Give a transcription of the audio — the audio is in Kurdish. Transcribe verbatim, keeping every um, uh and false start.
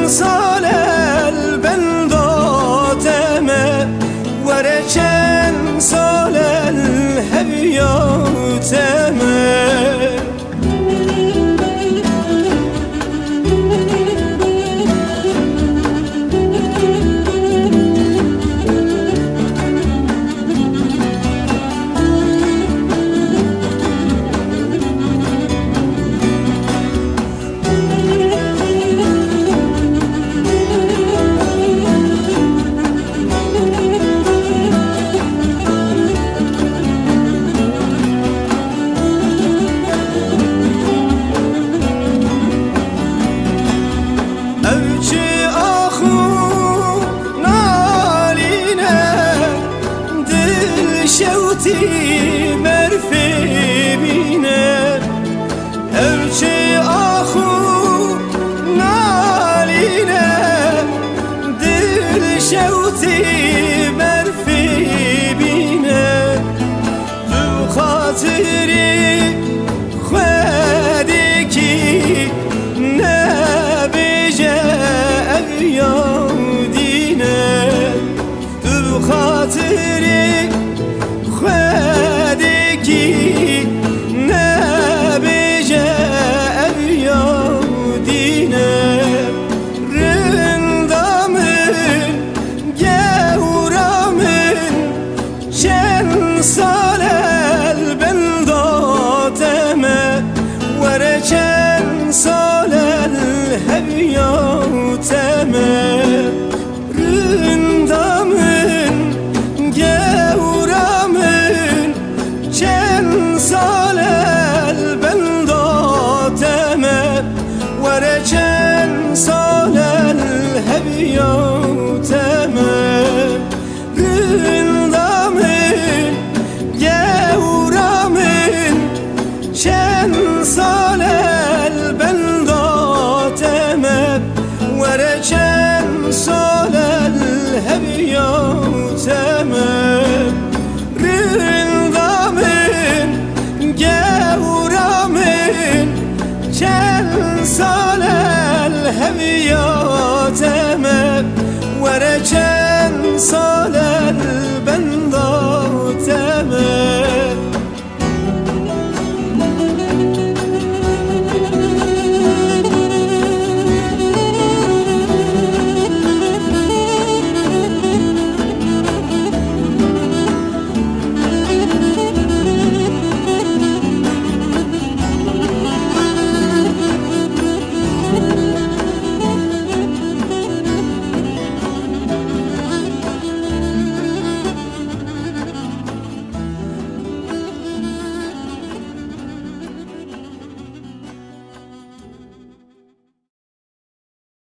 سال البندات ما، وره چند سال الهویات ما. Ev çi ax û nalîne, dil şewtî berfê bîne. Ev çi ax û nalîne, dil şewtî berfê bîne. Tu xatirî Xwedêkî nebêje ev ya dîne. Tu xatirî Xwedêkî nebêje ev ya dîne. Rinda min, gewra min, çend sal el benda te me, were çend sal el heviya te me. Rinda min, gewra min, çend sal el benda te me, were çend sal el heviya te me. Rinda min, gewra min, çend sal el benda te me, were çend sal el heviya te me. Rinda min, gewra min, çend sal el heviya te me, were çend sal el benda